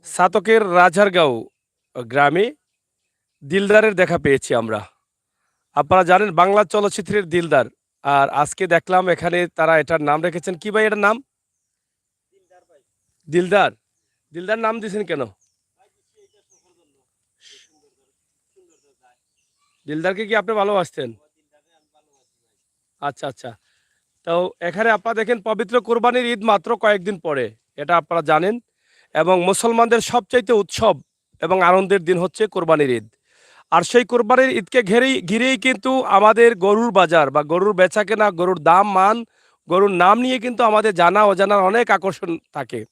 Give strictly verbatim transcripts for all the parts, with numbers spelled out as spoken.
ছাতকের রাজারগাঁও গ্রামে দিলদারের দেখা পেয়েছি আমরা। আপনারা জানেন বাংলা চলচ্চিত্রের দিলদার। আর আজকে দেখলাম এখানে তারা এটার নাম রেখেছেন। কি ভাই এটার নাম? দিলদার। দিলদার নাম দিয়েছেন কেন? দিলদারকে কি আপনি ভালোবাসতেন? আচ্ছা, আচ্ছা। তো এখানে আপনারা দেখেন পবিত্র কোরবানির ঈদ মাত্র কয়েকদিন পরে, এটা আপনারা জানেন। এবং মুসলমানদের সবচাইতে উৎসব এবং আনন্দের দিন হচ্ছে কোরবানির ঈদ। আর সেই কোরবানির ঈদকে ঘেরেই, ঘিরেই কিন্তু আমাদের গরুর বাজার বা গরুর বেচাকেনা, গরুর দাম মান, গরুর নাম নিয়ে কিন্তু আমাদের জানা অজানার অনেক আকর্ষণ থাকে।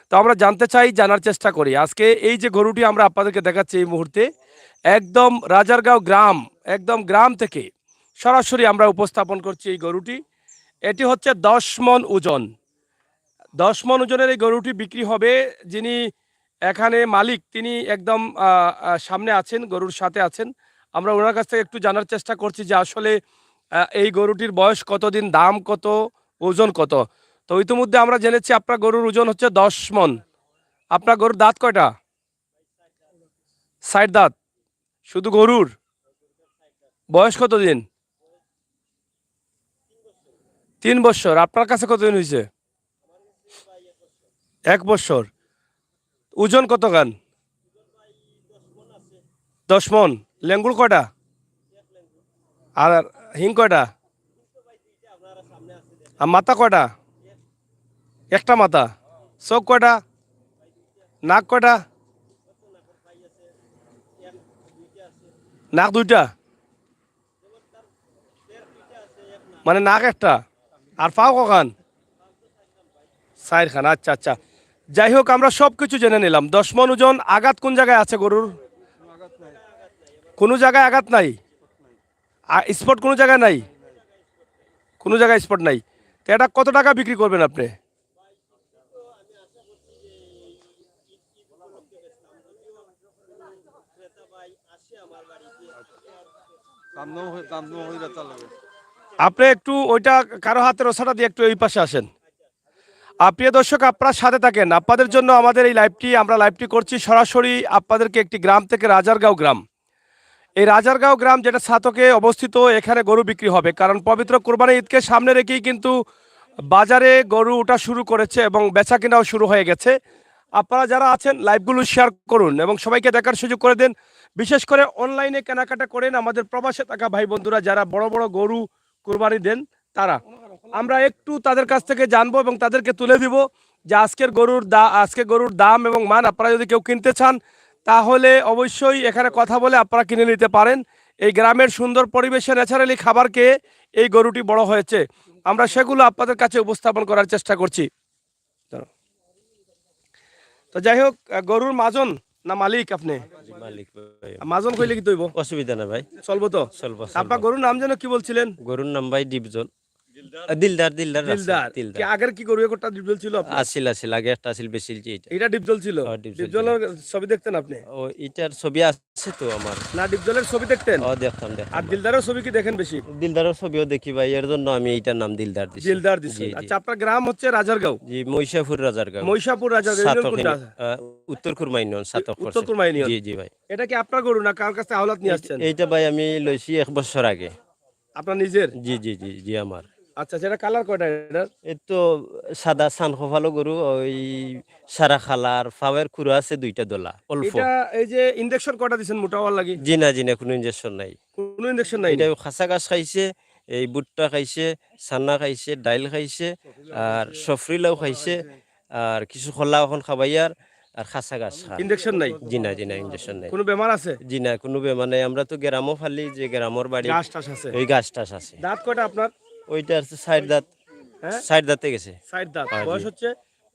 তো আমরা জানতে চাই, জানার চেষ্টা করি। আজকে এই যে গরুটি আমরা আপনাদেরকে দেখাচ্ছি এই মুহূর্তে, একদম রাজারগাঁও গ্রাম, একদম গ্রাম থেকে সরাসরি আমরা উপস্থাপন করছি এই গরুটি। এটি হচ্ছে দশ মণ ওজন। দশ মণ ওজনের এই গরুটি বিক্রি হবে। যিনি এখানে মালিক, তিনি একদম, আহ, আহ, সামনে আছেন, গরুর সাথে আছেন। আমরা ওনার কাছ থেকে একটু জানার চেষ্টা করছি যে আসলে, আহ, এই গরুটির বয়স কতদিন, দাম কত, ওজন কত। তো ইতিমধ্যে আমরা জেনেছি আপনার গরুর ওজন হচ্ছে দশ মণ। আপনার গরুর দাঁত কয়টা? চাইর দাঁত। শুধু গরুর? বয়স কতদিন? তিন বছর। আপনার কাছে কতদিন হয়েছে? এক বছর। ওজন কতখান? দশ মণ। লেঙ্গুর কয়টা? আর হিং কয়টা? আর মাথা কয়টা? একটা মাথা। চোখ কয়টা? নাক কয়টা? নাক দুইটা। মানে নাক একটা। আর পাও কখান? চাইরখান। আচ্ছা, আচ্ছা। যাই হোক, আমরা সব কিছু জেনে নিলাম। দশ মণ ওজন। আঘাত কোন জায়গায় আছে গরুর? কোনো জায়গায় আঘাত নাই। স্পট কোনো জায়গায় নাই? কোনো জায়গায় স্পট নাই। তো এটা কত টাকা বিক্রি করবেন আপনি? আপনি একটু ওইটা কারো হাতের ওসাটা দিয়ে একটু এই পাশে আসেন। আহ, প্রিয় দর্শক, আপনারা সাথে থাকেন। আপনাদের জন্য আমাদের এই লাইভটি, আমরা লাইভটি করছি সরাসরি আপনাদেরকে একটি গ্রাম থেকে, রাজারগাঁও গ্রাম। এই রাজারগাঁও গ্রাম যেটা ছাতকে অবস্থিত, এখানে গরু বিক্রি হবে, কারণ পবিত্র কোরবানি ঈদকে সামনে রেখেই কিন্তু বাজারে গরু ওঠা শুরু করেছে এবং বেচা কেনাও শুরু হয়ে গেছে। আপনারা যারা আছেন, লাইভগুলো শেয়ার করুন এবং সবাইকে দেখার সুযোগ করে দিন। বিশেষ করে অনলাইনে কেনাকাটা করেন আমাদের প্রবাসে থাকা ভাই বন্ধুরা, যারা বড় বড় গরু কুরবানি দেন তারা। আমরা একটু তাদের কাছ থেকে জানবো এবং তাদেরকে তুলে দিব যে আজকের গরুর দা-, আজকে গরুর দাম এবং মান। আপনারা যদি কেউ কিনতে চান, তাহলে অবশ্যই এখানে কথা বলে আপনারা কিনে নিতে পারেন। এই গ্রামের সুন্দর পরিবেশে ন্যাচারালি খাবার খেয়ে এই গরুটি বড় হয়েছে। আমরা সেগুলো আপনাদের কাছে উপস্থাপন করার চেষ্টা করছি। তো যাই হোক, আহ, গরুর মাজন না মালিক আপনি? জি, মালিক ভাই। আহ, মাজন কইলে কি তৈব? অসুবিধা না ভাই। চলবো তো? চলবো, আপনার চলবো। গরুর নাম যেন কি বলছিলেন? গরুর নাম ভাই ডিপজল। আহ, দিলদার, দিলদার আছে, দিলদার। দিলদার। কি আগের কি গরু একটা ডিপজল ছিল আপনার? আছিল, আছিল, আগে একটা আছিল, বেচিলছি এটা। এটা ডিপজল ছিল? হ্যাঁ, ডিপজল ছিল। ডিপজলের ছবি দেখতেন আপনি? ও, এটার ছবি আছে তো আমার। না, ডিপজলের ছবি দেখতেন? ও, দেখতাম, দেখতাম আর ভাই। দিলদারের ছবি কি দেখেন বেশি? দিলদারের ছবিও দেখি ভাই, এর জন্য আমি এইটার নাম দিলদার দিছি। দিলদার দিছেন। জি, জি। আচ্ছা, আপনার গ্রাম হচ্ছে রাজারগাঁও? জি, মহিষাপুর রাজারগাঁও। মহিষাপুর রাজারগাঁও, ইউনিয়ন ছাতক কোনটা? ইউনি-, আহ, উত্তর কুরমা ইউনিয়ন, ছাতক উত্তর করছে। কুরমা ইউনিয়ন। জি, জি ভাই। এটা কি আপনার গরু না কার কাছে আওলাদ নিয়ে এইটা, আসছেন? এইটা ভাই আমি লইছি এক বছর আগে। আপনার নিজের? জি, জি, জি, জি, আমার। আচ্ছা, সেটা কালার কয়টা এটার? এই তো সাদা সান কপালো গরু, ওই সারা কালার, ফাওয়ের খুরা আছে দুইটা দলা, অল্প। এটা এই যে ইনজেকশন কয়টা দিছেন মোটা হওয়ার লাগি? জি না, জি না, কোনো ইনজেকশন নাই। কোনো ইনজেকশন নাই? এটা ওই খাসা ঘাস খাইছে, এই ভুট্টা খাইছে, চানা খাইছে, ডাইল খাইছে, আর সফরিলাও খাইছে, আর কিছু খোলা এখন খাবাইয়ার, আর খাসা ঘাস খার। ইনজেকশন নাই? জি না, জি না, ইনজেকশন নাই। কোনো বেমার আছে? জি না, কোনো বেমার নাই। আমরা তো গ্রামও ফালি, যে গ্রামর বাড়ি, ঘাস টাস আছে? ওই ঘাস টাস আছে। দাঁত কয়টা আপনার? ওইটা আছে চাইর দাঁত, হ্যাঁ? চাইর দাঁতে গেছে। চাইর দাঁত। হ্যাঁ, বয়স জি। হচ্ছে?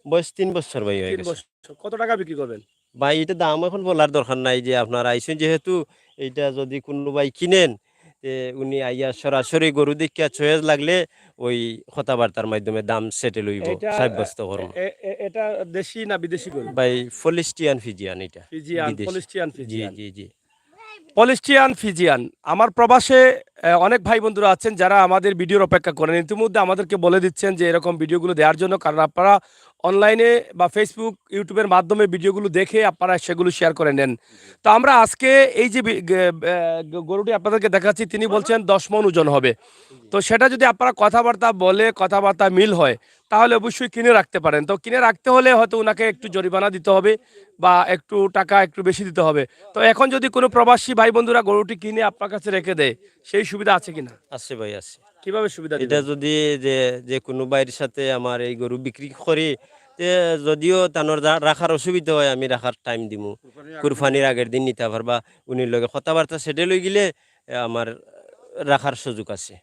বয়স তিন বছর ভাই হয়ে তিন গেছে। বছর। কত টাকা বিক্রি করবেন? ভাই, এটা দাম এখন বলার দরকার নাই, যে আপনারা আইছেন যেহেতু, এইটা যদি কোনো ভাই কিনেন, তে উনি আইয়া সরাসরি গরু দেখিয়া চয়েস লাগলে ওই কথাবার্তার মাধ্যমে দাম সেটেল হইব, এটা, সাব্যস্ত করব। এ-, এ-, এটা দেশি না বিদেশি গরু? ভাই, ফলিস্টিয়ান ফিজিয়ান এটা। ফিজিয়ান, বিদেশি। ফলিস্টিয়ান জি, ফিজিয়ান। জি, জি। ফলিস্টিয়ান ফিজিয়ান। আমার প্রবাসে, আহ, অনেক ভাই বন্ধুরা আছেন যারা আমাদের ভিডিওর অপেক্ষা করেন। ইতিমধ্যে আমাদেরকে বলে দিচ্ছেন যে এরকম ভিডিওগুলো দেওয়ার জন্য, কারণ আপনারা অনলাইনে বা Facebook, YouTube-এর মাধ্যমে ভিডিওগুলো দেখে আপনারা সেগুলো শেয়ার করে নেন। তো আমরা আজকে এই যে বি-, গে-, এ, গ-, গরুটি আপনাদেরকে দেখাচ্ছি, তিনি বলছেন দশ মণ ওজন হবে। তো সেটা যদি আপনারা কথাবার্তা বলে, কথাবার্তা মিল হয়, তাহলে অবশ্যই কিনে রাখতে পারেন। তো কিনে রাখতে হলে হয়তো ওনাকে একটু জরিমানা দিতে হবে বা একটু টাকা একটু বেশি দিতে হবে। তো এখন যদি কোনো প্রবাসী ভাই বন্ধুরা গরুটি কিনে আপনার কাছে রেখে দেয়, সেই সুবিধা আছে কিনা? আছে ভাই, আছে। কিভাবে সুবিধা এটা দিবেন? যদি যে, যে কোনো ভাইর সাথে আমার এই গরু বিক্রি করি, তে যদিও তানোর যা-, রাখার অসুবিধা হয়, আমি রাখার টাইম দিমু। কুরবানির আগের দিন নিতে পারবা, উনির লগে কথাবার্তা সেটেল হয়ে গেলে, এ, আমার রাখার সুযোগ আছে।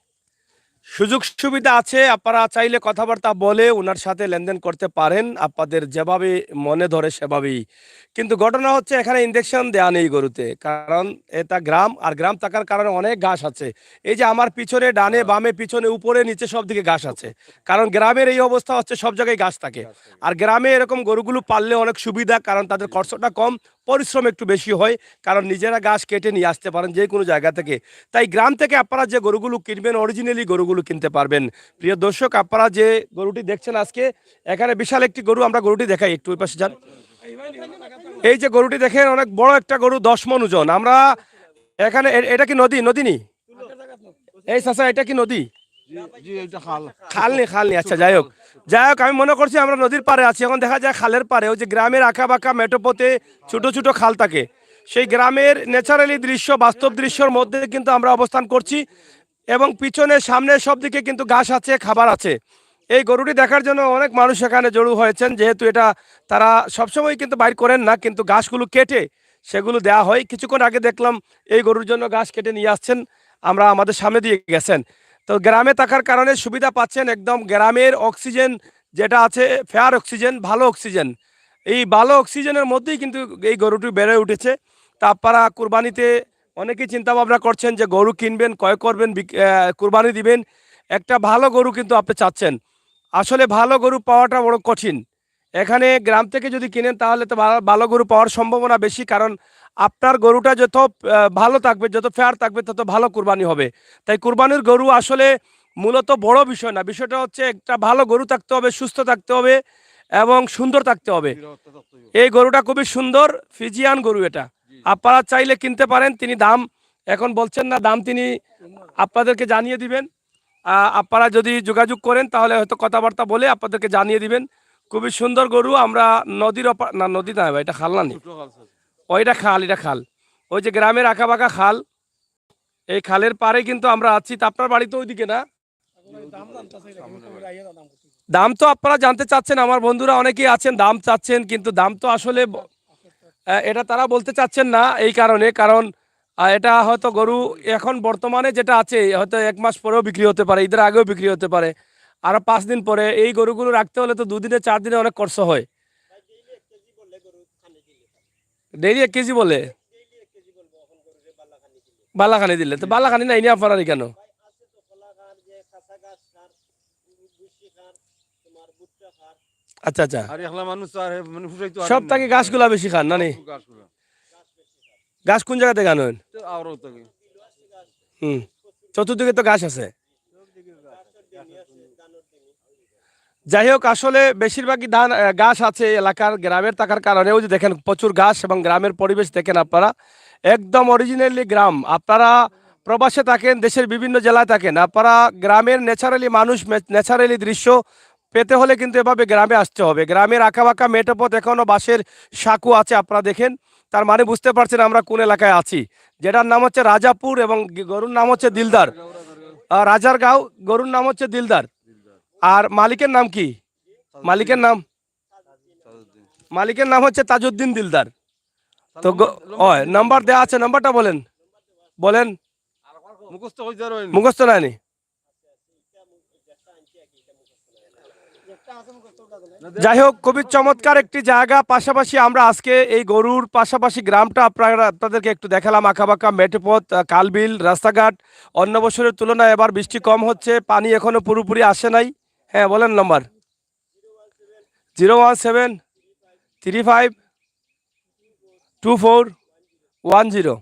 সুযোগ সুবিধা আছে, আপনারা চাইলে কথাবার্তা বলে ওনার সাথে লেনদেন করতে পারেন, আপনাদের যেভাবে মনে ধরে সেভাবেই। কিন্তু ঘটনা হচ্ছে এখানে ইঞ্জেকশন দেয়া নেই গরুতে, কারণ এটা গ্রাম, আর গ্রাম থাকার কারণে অনেক ঘাস আছে। এই যে আমার পিছনে, ডানে, হ্যাঁ। বামে, পিছনে, উপরে, নিচে সব দিকে ঘাস আছে, কারণ গ্রামের এই অবস্থা হচ্ছে সব জায়গায় ঘাস থাকে। ঘাস থাকে। আর গ্রামে এরকম গরুগুলো পাললে অনেক সুবিধা, কারণ তাদের খরচটা কম, পরিশ্রম একটু বেশি হয়, কারণ নিজেরা ঘাস কেটে নিয়ে আসতে পারেন যে কোনো জায়গা থেকে। তাই গ্রাম থেকে আপনারা যে গরুগুলো কিনবেন, অরিজিনালি গরুগুলো কিনতে পারবেন। প্রিয় দর্শক, আপনারা যে গরুটি দেখছেন আজকে, এখানে বিশাল একটি গরু, আমরা গরুটি দেখাই একটু, ওই পাশে যান। এই যে গরুটি দেখেন, অনেক বড় একটা গরু, দশ মণ ওজন। আমরা এখানে এ-, এটা কি নদী? নদী নি? এই চাচা, এটা কি নদী? জি, জি, এটা খাল। খাল নি, খাল নি। আচ্ছা, যাই হোক, যাই হোক, আমি মনে করছি আমরা নদীর পাড়ে আছি। এখন দেখা যায় খালের পাড়ে, ওই যে গ্রামের আঁকা বাঁকা মেঠো পথে ছোট ছোট খাল থাকে, সেই গ্রামের ন্যাচারালি দৃশ্য, বাস্তব দৃশ্যর মধ্যে কিন্তু আমরা অবস্থান করছি। এবং পিছনে, সামনে সব দিকে কিন্তু ঘাস আছে, খাবার আছে। এই গরুটি দেখার জন্য অনেক মানুষ এখানে জড়ো হয়েছেন, যেহেতু এটা তারা সবসময় কিন্তু বাইর করেন না, কিন্তু ঘাসগুলো কেটে সেগুলো দেয়া হয়। কিছুক্ষণ আগে দেখলাম এই গরুর জন্য ঘাস কেটে নিয়ে আসছেন, আমরা আমাদের সামনে দিয়ে গেছেন। তো গ্রামে থাকার কারণে সুবিধা পাচ্ছেন, একদম গ্রামের অক্সিজেন যেটা আছে, ফেয়ার অক্সিজেন, ভালো অক্সিজেন। এই ভালো অক্সিজেনের মধ্যেই কিন্তু এই গরুটি বেড়ে উঠেছে। তা আপনারা কুরবানিতে অনেকেই চিন্তা ভাবনা করছেন যে গরু কিনবেন, ক্রয় করবেন, বিক-, আহ, কুরবানি দিবেন, একটা ভালো গরু কিন্তু আপনি চাচ্ছেন। আসলে ভালো গরু পাওয়াটা বড় কঠিন। এখানে গ্রাম থেকে যদি কিনেন তাহলে তো ভালো, ভালো গরু পাওয়ার সম্ভাবনা বেশি, কারণ আপনার গরুটা যত, আহ, ভালো থাকবে, যত ফেয়ার থাকবে, তত ভালো কুরবানি হবে। তাই কুরবানির গরু আসলে মূলত বড় বিষয় না, বিষয়টা হচ্ছে একটা ভালো গরু থাকতে হবে, সুস্থ থাকতে হবে এবং সুন্দর থাকতে হবে। এই গরুটা খুবই সুন্দর, ফিজিয়ান গরু এটা। আপনারা চাইলে কিনতে পারেন। তিনি দাম এখন বলছেন না, দাম তিনি আপনাদেরকে জানিয়ে দিবেন। আহ, আপনারা যদি যোগাযোগ করেন তাহলে হয়তো কথাবার্তা বলে আপনাদেরকে জানিয়ে দিবেন। খুবই সুন্দর গরু। আমরা নদীর ওপা-, না, নদী না ভাই, এটা খাল না নি? ও, এটা খাল, এটা খাল। ওই যে গ্রামের আঁকা বাঁকা খাল, এই খালের পাড়ে কিন্তু আমরা আছি। তা আপনার বাড়ি তো ওইদিকে না? দাম তো আপনারা জানতে চাচ্ছেন, আমার বন্ধুরা অনেকেই আছেন দাম চাচ্ছেন, কিন্তু দাম তো আসলে ব-, আহ, এটা তারা বলতে চাচ্ছেন না এই কারণে, কারণ আহ, এটা হয়তো গরু এখন বর্তমানে যেটা আছে হয়তো এক মাস পরেও বিক্রি হতে পারে, ঈদের আগেও বিক্রি হতে পারে, আরো পাঁচ দিন পরে। এই গরুগুলো রাখতে হলে তো দুদিনে চার দিনে অনেক খরচ হয়। ডেইলি এক কেজি বলে? বাল্লাখানি দিলে তো বাল্লাখানি নাই নি আপনার কেন? আচ্ছা, আচ্ছা। আর একলা মানুষ তো আর, মানে, ফুটাই তো আর সব না। থাকি ঘাসগুলা বেশি খান, না নি? সব ঘাসগুলা। ঘাস কোন জায়গা থেকে আনেন? তো আওরাও থাকি। হুম, চতুর্দিকে তো ঘাস আছে। যাই হোক, আসলে বেশিরভাগই ধান, আহ, ঘাস আছে এই এলাকার, গ্রামের থাকার কারণে। ওই যে দেখেন, প্রচুর ঘাস এবং গ্রামের পরিবেশ দেখেন আপনারা, একদম অরিজিনালি গ্রাম। আপনারা প্রবাসে থাকেন, দেশের বিভিন্ন জেলায় থাকেন, আপনারা গ্রামের ন্যাচারালি মানুষ, ন্যাচারালি দৃশ্য পেতে হলে কিন্তু এভাবে গ্রামে আসতে হবে। গ্রামের আঁকাবাঁকা মেঠো পথ, এখনো বাঁশের সাঁকো আছে, আপনারা দেখেন, তার মানে বুঝতে পারছেন আমরা কোন এলাকায় আছি। যেটার নাম হচ্ছে রাজাপুর এবং গি-, গরুর নাম হচ্ছে দিলদার। আহ, রাজারগাঁও, গরুর নাম হচ্ছে দিলদার। আর মালিকের নাম কি? মালিকের নাম, মালিকের নাম হচ্ছে তাজউদ্দিন দিলদার। তো গ-, ওই নাম্বার দেওয়া আছে, নাম্বারটা বলেন, বলেন। মুখস্থ হইতে পারবেন। মুখস্থ নানি? যাই হোক, খুবই চমৎকার একটি জায়গা। পাশাপাশি আমরা আজকে এই গরুর পাশাপাশি গ্রামটা আপনারা, আপনাদেরকে একটু দেখালাম, আঁকাবাঁকা মেঠোপথ, আহ, খালবিল, রাস্তাঘাট। অন্য বছরের তুলনায় এবার বৃষ্টি কম হচ্ছে, পানি এখনো পুরোপুরি আসে নাই। হ্যাঁ, বলেন number. Zero one seven three five two four one zero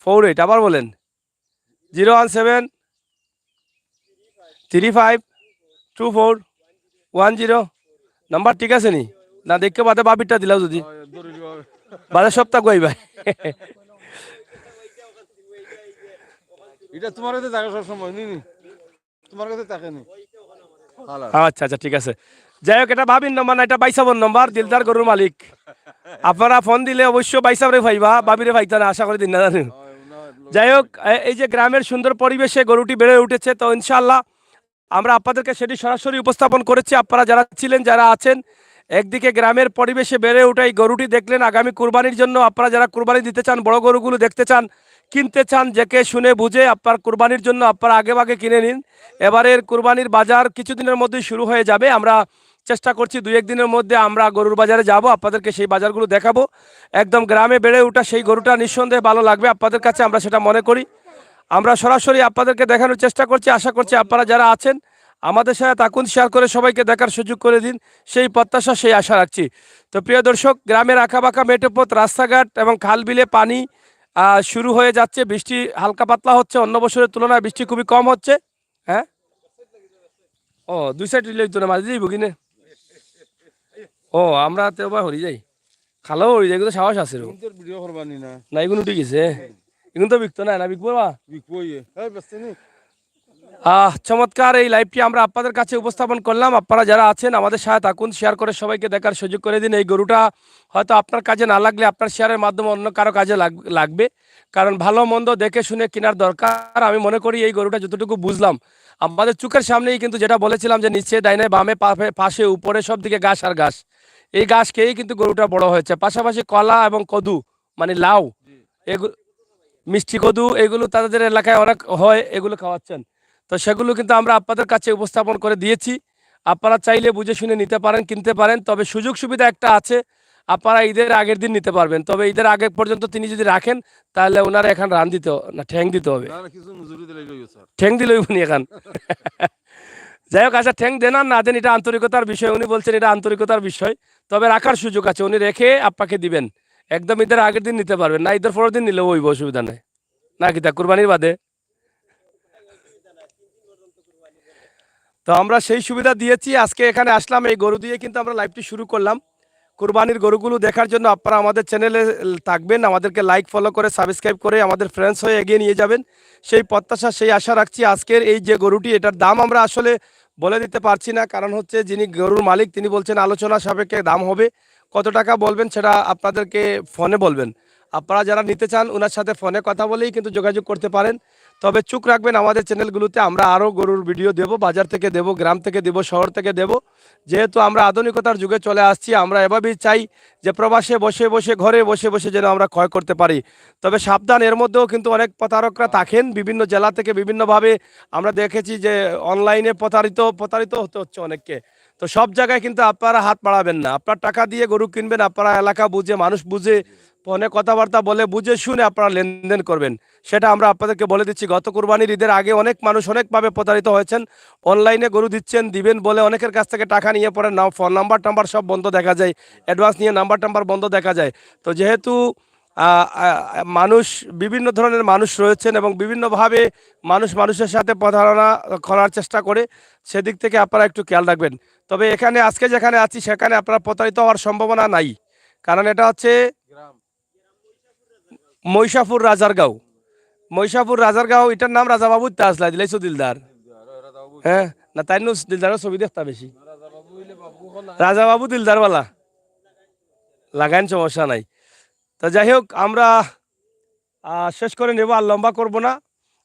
four eight. আবার বলেন, zero one seven three five two four one zero. Number ঠিক আছে নি? না দেখে বাদে ভাবিরটা দিলাও যদি। হয়, জরুরি ভাবে। বাদে সপ্তাহ কইবা। এটা তোমার কাছে থাকে সবসময়, নি, নি। তোমার কাছে থাকে নি। হালাল। আচ্ছা আচ্ছা, ঠিক আছে। যাই হোক, এটা ভাবির নম্বর না, এটা ভাইসাবর নম্বর, দিলদার গরুর মালিক। আপনারা ফোন দিলে অবশ্য ভাইসাবরে পাইবা, ভাবিরে পাইতা না, আশা করি দিন না জানি। হয়, ওনার লোক যাই হোক, এ- এই যে গ্রামের সুন্দর পরিবেশে গরুটি বেড়ে উঠেছে, তো ইনশাআল্লাহ আমরা আপনাদেরকে সেটি সরাসরি উপস্থাপন করেছি। আপনারা যারা ছিলেন, যারা আছেন, একদিকে গ্রামের পরিবেশে বেড়ে ওঠা এই গরুটি দেখলেন, আগামী কুরবানির জন্য আপনারা যারা কুরবানি দিতে চান, বড় গরুগুলো দেখতে চান, কিনতে চান, জেকে শুনে বুঝে আপনার কুরবানির জন্য আপনারা আগে ভাগে কিনে নিন। এবারের কুরবানির বাজার কিছুদিনের মধ্যেই শুরু হয়ে যাবে। আমরা চেষ্টা করছি দুই এক দিনের মধ্যে আমরা গরুর বাজারে যাব, আপনাদেরকে সেই বাজারগুলো দেখাবো। একদম গ্রামে বেড়ে ওঠা সেই গরুটা নিঃসন্দেহে ভালো লাগবে আপনাদের কাছে, আমরা সেটা মনে করি। আমরা সরাসরি আপনাদেরকে দেখানোর চেষ্টা করছি। আশা করছি আপনারা যারা আছেন আমাদের সাথে থাকুন, শেয়ার করে সবাইকে দেখার সুযোগ করে দিন, সেই প্রত্যাশা, সেই আশা রাখছি। তো প্রিয় দর্শক, গ্রামের আঁকাবাঁকা মেঠো পথ, রাস্তাঘাট এবং খাল বিলে পানি আহ, শুরু হয়ে যাচ্ছে। বৃষ্টি হালকা পাতলা হচ্ছে, অন্য বছরের তুলনায় বৃষ্টি খুবই কম হচ্ছে। হ্যাঁ, ও দুই সাইড লইতো না, মাঝে যাইব কিনে। ও আমরা তো বা হরি যাই, খালো হরি যাই, কিন্তু সাহস আছে রে। কিন্তু ভিডিও করবানি না। না, এগুলো ঠিক আছে, এগুলো তো বিকতো না, না বিকবো বা? বিকবো ইয়ে। হ্যাঁ, বেচতে নি। আহ, চমৎকার এই লাইভটি আমরা আপনাদের কাছে উপস্থাপন করলাম। আপনারা যারা আছেন আমাদের সাথে থাকুন, শেয়ার করে সবাইকে দেখার সুযোগ করে দিন। এই গরুটা হয়তো আপনার কাজে না লাগলে আপনার শেয়ারের মাধ্যমে অন্য কারো কাজে লাগ- লাগবে, কারণ ভালো মন্দ দেখে শুনে কেনার দরকার। আমি মনে করি এই গরুটা যতটুকু বুঝলাম, আমাদের চোখের সামনেই কিন্তু যেটা বলেছিলাম যে নিচে ডাইনে বামে পা- পাশে উপরে সব দিকে ঘাস আর ঘাস, এই ঘাস খেয়েই কিন্তু গরুটা বড় হয়েছে। পাশাপাশি কলা এবং কদু, মানে লাউ, এগুলো মিষ্টি কদু, এগুলো তাদের এলাকায় অনেক হয়, এগুলো খাওয়াচ্ছেন। তো সেগুলো কিন্তু আমরা আপনাদের কাছে উপস্থাপন করে দিয়েছি। আপনারা চাইলে বুঝে শুনে নিতে পারেন, কিনতে পারেন। তবে সুযোগ সুবিধা একটা আছে, আপনারা ঈদের আগের দিন নিতে পারবেন। তবে ঈদের আগে পর্যন্ত তিনি যদি রাখেন, তাহলে ওনারা এখান রান দিতে হ- না, ঠ্যাং দিতে হবে। না, না, কিছু মজুরি দিলে লইও স্যার। ঠ্যাং দিলে হইব নি এখান। যাই হোক, আচ্ছা, ঠ্যাং দেন আর না দেন, এটা আন্তরিকতার বিষয়। উনি বলছেন এটা আন্তরিকতার বিষয়, তবে রাখার সুযোগ আছে, উনি রেখে আপনাকে দিবেন। একদম ঈদের আগের দিন নিতে পারবেন না, ঈদের পরের দিন নিলেও হইব, অসুবিধা নাই। না কিতা, কুরবানির বাদে? তো আমরা সেই সুবিধা দিয়েছি। আজকে এখানে আসলাম, এই গরু দিয়ে কিন্তু আমরা লাইভটি শুরু করলাম। কুরবানির গরুগুলো দেখার জন্য আপনারা আমাদের চ্যানেলে থাকবেন, আমাদেরকে লাইক, ফলো করে, সাবস্ক্রাইব করে আমাদের ফ্রেন্ডস হয়ে এগিয়ে নিয়ে যাবেন, সেই প্রত্যাশা, সেই আশা রাখছি। আজকের এই যে গরুটি, এটার দাম আমরা আসলে বলে দিতে পারছি না, কারণ হচ্ছে যিনি গরুর মালিক তিনি বলছেন আলোচনা সাপেক্ষে দাম হবে। কত টাকা বলবেন সেটা আপনাদেরকে ফোনে বলবেন। আপনারা যারা নিতে চান ওনার সাথে ফোনে কথা বলেই কিন্তু যোগাযোগ করতে পারেন। তবে চোখ রাখবেন আমাদের চ্যানেলগুলোতে, আমরা আরও গরুর ভিডিও দেব, বাজার থেকে দেব, গ্রাম থেকে দেব, শহর থেকে দেব। যেহেতু আমরা আধুনিকতার যুগে চলে আসছি, আমরা এভাবেই চাই যে প্রবাসে বসে বসে, ঘরে বসে বসে যেন আমরা ক্রয় করতে পারি। তবে সাবধান, এর মধ্যেও কিন্তু অনেক প্রতারকরা থাকেন, বিভিন্ন জেলা থেকে বিভিন্নভাবে আমরা দেখেছি যে অনলাইনে প্রতারিত প্রতারিত হতে হচ্ছে অনেককে। তো সব জায়গায় কিন্তু আপনারা হাত বাড়াবেন না, আপনার টাকা দিয়ে গরু কিনবেন, আপনারা এলাকা বুঝে, মানুষ বুঝে, ফোনে কথাবার্তা বলে, বুঝে শুনে আপনারা লেনদেন করবেন। সেটা আমরা আপনাদেরকে বলে দিচ্ছি। গত কুরবানির ঈদের আগে অনেক মানুষ অনেকভাবে প্রতারিত হয়েছেন। অনলাইনে গরু দিচ্ছেন, দিবেন বলে অনেকের কাছ থেকে টাকা নিয়ে পরে না, ফোন নাম্বার টাম্বার সব বন্ধ দেখা যায়, অ্যাডভান্স নিয়ে নাম্বার টাম্বার বন্ধ দেখা যায়। তো যেহেতু আহ, আহ, মানুষ, বিভিন্ন ধরনের মানুষ রয়েছেন এবং বিভিন্নভাবে মানুষ মানুষের সাথে প্রতারণা করার চেষ্টা করে, সেদিক থেকে আপনারা একটু খেয়াল রাখবেন। তবে এখানে আজকে যেখানে আছি সেখানে আপনারা প্রতারিত হওয়ার সম্ভাবনা নাই, কারণ এটা হচ্ছে মহিষাপুর রাজারগাঁও। মহিষাপুর রাজারগাঁও, এটার নাম রাজাবাবুর তা আসলা দিলাইছো দিলদার। হ্যাঁ, না তাই নু দিলদারের ছবি দেখতা বেশি। রাজাবাবু দিলদার বালা লাগাইন, সমস্যা নাই। তো যাই হোক, আমরা আহ, শেষ করে নেব, আর লম্বা করব না।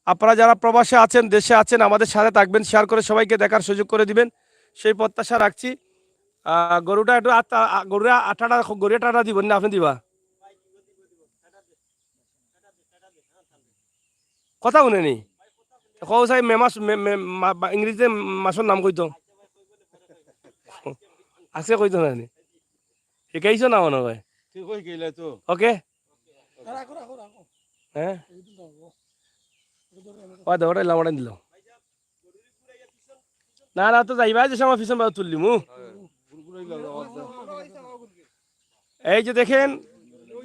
আপনারা যারা প্রবাসে আছেন, দেশে আছেন, আমাদের সাথে থাকবেন, শেয়ার করে সবাইকে দেখার সুযোগ করে দিবেন, সেই প্রত্যাশা রাখছি। আহ, গরুটা একটু আট- আ- গরুরা আঠাটা গরুরা টাটা দিবেন না, আপনি দিবা? কথা শুনেনি? কও চাই মে মাছ, মে- মে- মা- বা- ইংরেজিতে মাছর নাম কইতো। আজকে কইতো না নি? শিখাইছো না মনে হয়? ঠিক হয়ে গেলে তো। ওকে। হ্যাঁ, ওই তো ওটাই লামাটাই দিল। না না, তো যাইবা যে সময় পিছন বাজু তুললিমু। এই যে দেখেন,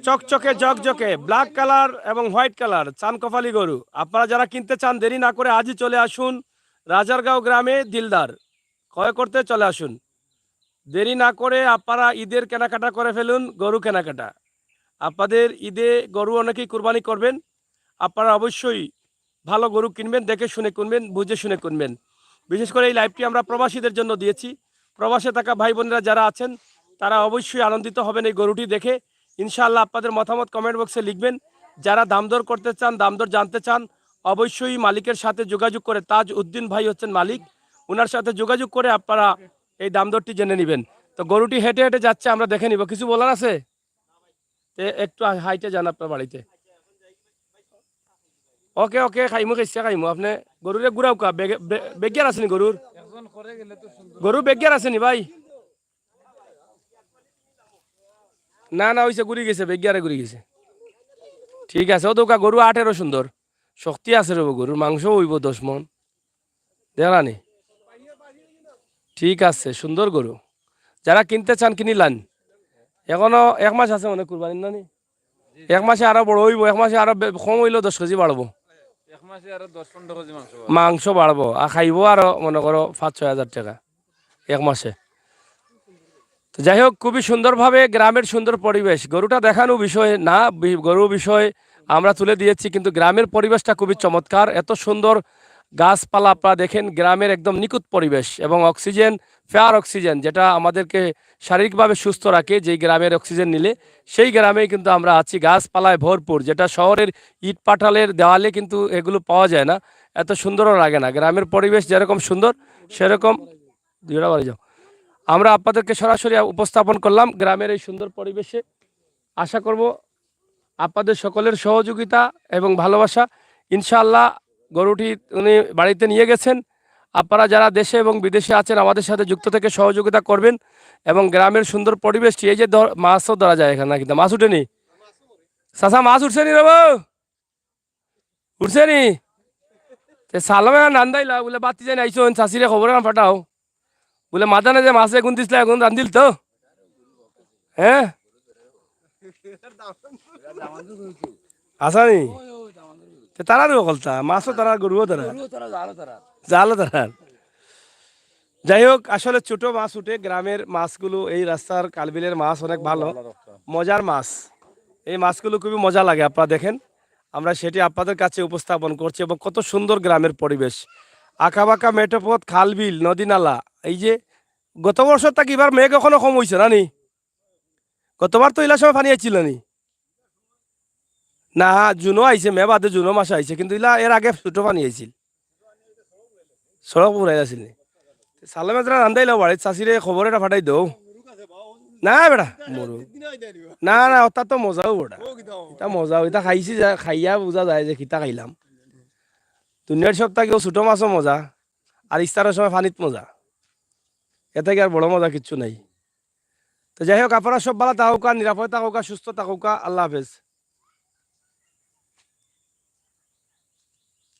চকচকে জকজকে ব্ল্যাক কালার এবং হোয়াইট কালার চান কপালি গরু। আপনারা যারা কিনতে চান, দেরি না করে আজই চলে আসুন রাজারগাঁও গ্রামে দিলদার, ক্রয় করতে চলে আসুন। দেরি না করে আপনারা ঈদের কেনাকাটা করে ফেলুন, গরু কেনাকাটা। আপনাদের ঈদে গরু অনেকেই কুরবানি করবেন, আপনারা অবশ্যই ভালো গরু কিনবেন, দেখে শুনে কিনবেন, বুঝে শুনে কিনবেন। বিশেষ করে এই লাইভটি আমরা প্রবাসীদের জন্য দিয়েছি। প্রবাসে থাকা ভাই বোনেরা যারা আছেন, তারা অবশ্যই আনন্দিত হবেন এই গরুটি দেখে। ইনশাআল্লাহ, আপনাদের মতামত কমেন্ট বক্সে লিখবেন। যারা দাম দর করতে চান, দাম দর জানতে চান, অবশ্যই মালিকের সাথে যোগাযোগ করে, তাজ উদ্দিন ভাই হচ্ছেন মালিক, ওনার সাথে যোগাযোগ করে আপনারা এই দাম দরটি জেনে নেবেন। তো গরুটি হেঁটে হেঁটে যাচ্ছে, আমরা দেখে নিব। কিছু বলার আছে? তে একটু হাইটে যান আপনার বাড়িতে। ওকে, ওকে, খাইমু, খাইছে খাইমু। আপনি গরুরে ঘুরাউকা, বেগে-, বে-, বেগিয়ার আছেনি গরুর? গরু বেগিয়ার আছেনি ভাই? না, না, ওইসে ঘুরি গেছে, বেগিয়ারে ঘুরি গেছে। ঠিক আছে, ও দোকা গরু আটেরও সুন্দর, শক্তি আছে রে গরুর, মাংস হইব দশ মন। দেখলানি? ঠিক আছে, সুন্দর গরু। যারা কিনতে চান, কিনিলান। এখনো এক মাস আছে মানে কুরবানির, না নি? এক মাসে আরো বড় হইব, এক মাসে আরো বে-, কম হইলেও দশ কেজি বাড়বো। এক মাসে আরো দশ পনেরো কেজি মাংস বাড়বো। মাংস বাড়বো, আর খাইবো আরো, মনে করো, পাঁচ ছয় হাজার টাকা এক মাসে। তো যাই হোক, খুবই সুন্দরভাবে গ্রামের সুন্দর পরিবেশ। গরুটা দেখানো বিষয় না, বি-, গরু বিষয় আমরা তুলে দিয়েছি, কিন্তু গ্রামের পরিবেশটা খুবই চমৎকার। এত সুন্দর গাছপালা, আপনারা দেখেন, গ্রামের একদম নিখুঁত পরিবেশ এবং অক্সিজেন, পিওর অক্সিজেন, যেটা আমাদেরকে শারীরিকভাবে সুস্থ রাখে, যেই গ্রামের অক্সিজেন নিলে, সেই গ্রামেই কিন্তু আমরা আছি। গাছপালায় ভরপুর, যেটা শহরের ইট পাটালের দেওয়ালে কিন্তু এগুলো পাওয়া যায় না, এত সুন্দরও লাগে না। গ্রামের পরিবেশ যেরকম সুন্দর, সেরকম দুইটা বাড়ি যাও। আমরা আপনাদেরকে সরাসরি উপস্থাপন করলাম গ্রামের এই সুন্দর পরিবেশে। আশা করব আপনাদের সকলের সহযোগিতা এবং ভালোবাসা। ইনশাআল্লাহ, গরুটি উনি বাড়িতে নিয়ে গেছেন। আপনারা যারা দেশে এবং বিদেশে আছেন, আমাদের সাথে যুক্ত থেকে সহযোগিতা করবেন এবং গ্রামের সুন্দর পরিবেশটি, এই যে ধর-, মাছও ধরা যায় এখানে, কিন্তু মাছ উঠেনি। চাচা, মাছ উঠছেনি রে বাবু? উঠছেনি? তে সালামে আর নান্দাইলা, বলে, "বাতি জানি আইসন, চাচিরে খবর এখন পাঠাও।" বলে, "মাদানে যে মাছ এগুন দিছলা, এগুন রান্ধিল তো?" হ্যাঁ? আসানি? তে তারা দেবো কলতা, মাছও তারা, গরুও তারা। জালও তারা। যাই হোক, আসলে ছোট মাছ উঠে, গ্রামের মাছগুলো, এই রাস্তার খালবিলের মাছ অনেক ভালো, মজার মাছ। এই মাছগুলো খুবই মজা লাগে, আপনারা দেখেন। আমরা সেটি আপনাদের কাছে উপস্থাপন করছি এবং কত সুন্দর গ্রামের পরিবেশ। আঁকাবাঁকা মেঠোপথ, খালবিল, নদী নালা। এই যে গত বছর থাকি এবার মেঘ এখনো কম হইছে না নি? গতবার তো ইলা সময় পানি আইছিল নি? না, জুনও আইছে, মে বাদে জুনও মাসে আইছে, কিন্তু ইলা এর আগে ছোট পানি আইছিল, সড়ক পুরাই আছিল নি? সালামে যারা রান্দাইলা বাড়িত, চাচিরে খবর এটা ফাটাই দেও। না বেটা, মরু। না, না, ওটা তো মজাও বেটা। এটা মজাও, এটা খাইছি যা, খাইয়া বুঝা যায় যে কিতা খাইলাম। দুনিয়ার সব থাকি ও ছোট মাছও মজা, আর ইফতারের সময় পানিত মজা। এ থাকি আর বড় মজা কিচ্ছু নাই। তো যাই হোক, আপনারা সব ভালো থাকুকা, নিরাপদে থাকুকা, সুস্থ থাকুকা। আল্লাহ হাফেজ।